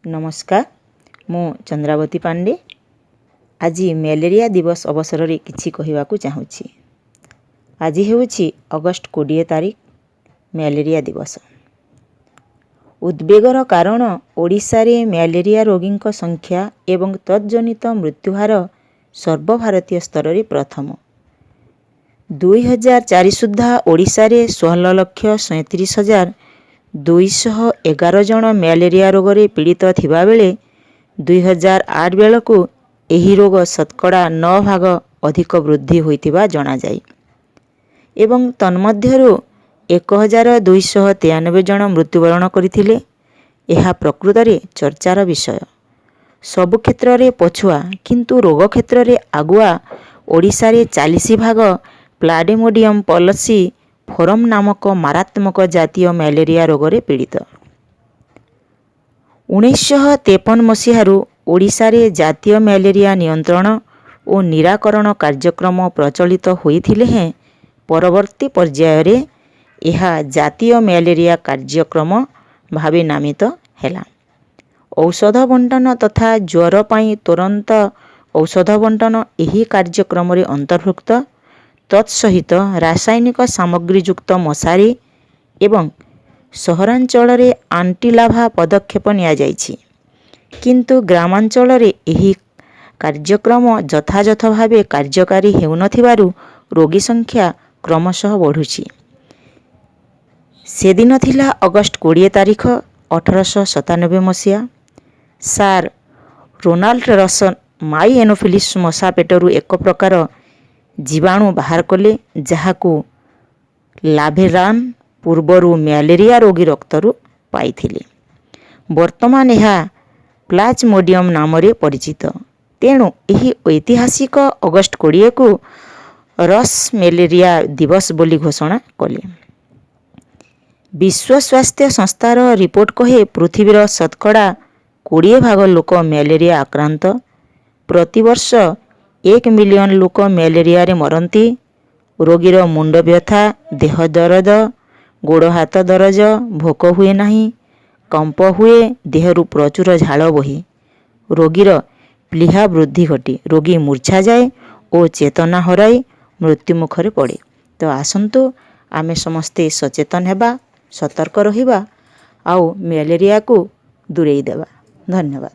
ନମସ୍କାର, ମୁଁ ଚନ୍ଦ୍ରାବତୀ ପାଣ୍ଡେ। ଆଜି ମ୍ୟାଲେରିଆ ଦିବସ ଅବସରରେ କିଛି କହିବାକୁ ଚାହୁଁଛି। ଆଜି ହେଉଛି ଅଗଷ୍ଟ 20 ତାରିଖ, ମ୍ୟାଲେରିଆ ଦିବସ। ଉଦ୍ବେଗର କାରଣ, ଓଡ଼ିଶାରେ ମ୍ୟାଲେରିଆ ରୋଗୀଙ୍କ ସଂଖ୍ୟା ଏବଂ ତଜ୍ଜନିତ ମୃତ୍ୟୁହାର ସର୍ବଭାରତୀୟ ସ୍ତରରେ ପ୍ରଥମ। 2004 ସୁଦ୍ଧା ଓଡ଼ିଶାରେ 16,37,211 ଜଣ ମ୍ୟାଲେରିଆ ରୋଗରେ ପୀଡ଼ିତ ଥିବାବେଳେ 2008 ବେଳକୁ ଏହି ରୋଗ ଶତକଡ଼ା 9 ଭାଗ ଅଧିକ ବୃଦ୍ଧି ହୋଇଥିବା ଜଣାଯାଏ ଏବଂ ତନ୍ମଧ୍ୟରୁ 1293 ଜଣ ମୃତ୍ୟୁବରଣ କରିଥିଲେ। ଏହା ପ୍ରକୃତରେ ଚର୍ଚ୍ଚାର ବିଷୟ। ସବୁ କ୍ଷେତ୍ରରେ ପଛୁଆ କିନ୍ତୁ ରୋଗ କ୍ଷେତ୍ରରେ ଆଗୁଆ ଓଡ଼ିଶାରେ 40 ଭାଗ ପ୍ଲାଜମୋଡିୟମ୍ ଫାଲସି ଫୋରମ୍ ନାମକ ମାରାତ୍ମକ ଜାତୀୟ ମ୍ୟାଲେରିଆ ରୋଗରେ ପୀଡ଼ିତ। 1953 ମସିହାରୁ ଓଡ଼ିଶାରେ ଜାତୀୟ ମ୍ୟାଲେରିଆ ନିୟନ୍ତ୍ରଣ ଓ ନିରାକରଣ କାର୍ଯ୍ୟକ୍ରମ ପ୍ରଚଳିତ ହୋଇଥିଲେ ହେଁ ପରବର୍ତ୍ତୀ ପର୍ଯ୍ୟାୟରେ ଏହା ଜାତୀୟ ମ୍ୟାଲେରିଆ କାର୍ଯ୍ୟକ୍ରମ ଭାବେ ନାମିତ ହେଲା। ଔଷଧ ବଣ୍ଟନ ତଥା ଜ୍ୱର ପାଇଁ ତୁରନ୍ତ ଔଷଧ ବଣ୍ଟନ ଏହି କାର୍ଯ୍ୟକ୍ରମରେ ଅନ୍ତର୍ଭୁକ୍ତ। ତତ୍ସହିତ ରାସାୟନିକ ସାମଗ୍ରୀଯୁକ୍ତ ମଶାରୀ ଏବଂ ସହରାଞ୍ଚଳରେ ଆଣ୍ଟିଲାର୍ଭା ପଦକ୍ଷେପ ନିଆଯାଇଛି। କିନ୍ତୁ ଗ୍ରାମାଞ୍ଚଳରେ ଏହି କାର୍ଯ୍ୟକ୍ରମ ଯଥାଯଥ ଭାବେ କାର୍ଯ୍ୟକାରୀ ହେଉନଥିବାରୁ ରୋଗୀ ସଂଖ୍ୟା କ୍ରମଶଃ ବଢ଼ୁଛି। ସେଦିନ ଥିଲା ଅଗଷ୍ଟ 20 ତାରିଖ, 1897 ମସିହା। ସାର୍ ରୋନାଲ୍ଡ ରସ୍ ମାଇ ଏନୋଫିଲିସ୍ ମଶା ପେଟରୁ ଏକ ପ୍ରକାର ଜୀବାଣୁ ବାହାର କଲେ, ଯାହାକୁ ଲାଭେରାନ୍ ପୂର୍ବରୁ ମ୍ୟାଲେରିଆ ରୋଗୀ ରକ୍ତରୁ ପାଇଥିଲେ। ବର୍ତ୍ତମାନ ଏହା ପ୍ଲାଜମୋଡିୟମ୍ ନାମରେ ପରିଚିତ। ତେଣୁ ଏହି ଐତିହାସିକ ଅଗଷ୍ଟ 20କୁ ରସ୍ ମ୍ୟାଲେରିଆ ଦିବସ ବୋଲି ଘୋଷଣା କଲେ। ବିଶ୍ୱ ସ୍ୱାସ୍ଥ୍ୟ ସଂସ୍ଥାର ରିପୋର୍ଟ କହେ, ପୃଥିବୀର ଶତକଡ଼ା 20 ଭାଗ ଲୋକ ମ୍ୟାଲେରିଆ ଆକ୍ରାନ୍ତ। ପ୍ରତିବର୍ଷ 1 ମିଲିୟନ ଲୋକ ମ୍ୟାଲେରିଆରେ ମରନ୍ତି। ରୋଗୀର ମୁଣ୍ଡ ବ୍ୟଥା, ଦେହ ଦରଜ, ଗୋଡ଼ ହାତ ଦରଜ, ଭୋକ ହୁଏ ନାହିଁ, କମ୍ପ ହୁଏ, ଦେହରୁ ପ୍ରଚୁର ଝାଳ ବୋହେ। ରୋଗୀର ପ୍ଳୀହା ବୃଦ୍ଧି ଘଟେ। ରୋଗୀ ମୂର୍ଚ୍ଛା ଯାଏ ଓ ଚେତନା ହରାଇ ମୃତ୍ୟୁମୁଖରେ ପଡ଼େ। ତ ଆସନ୍ତୁ, ଆମେ ସମସ୍ତେ ସଚେତନ ହେବା, ସତର୍କ ରହିବା ଆଉ ମ୍ୟାଲେରିଆକୁ ଦୂରେଇ ଦେବା। ଧନ୍ୟବାଦ।